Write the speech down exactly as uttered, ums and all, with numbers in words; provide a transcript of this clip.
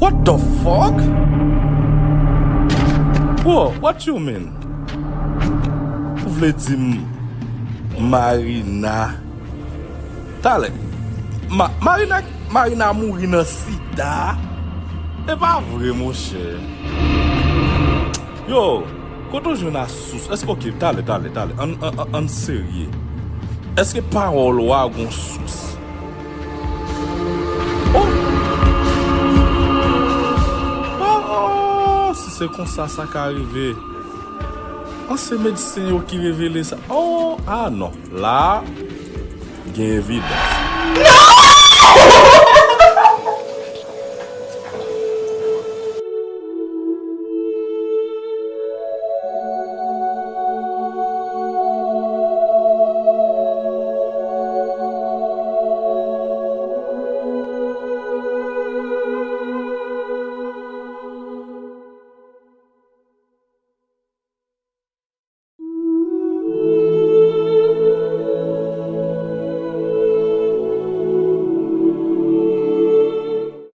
What the fuck? Bro, what you mean? Ou vle di m Marina? Talè. Ma, Marina, Marina mouri nan sida? E pa vre, monchè. Yo, kote w jwenn asous? Èske, oke, talè, talè, talè. Ann, ann, ann, ann serye. Èske pawòl ou a gon sous? Oh! Oh, oh, si se konsa sa ka rive. An, se medsen yo ki revele sa. Oh, ah non. La, gen evidans.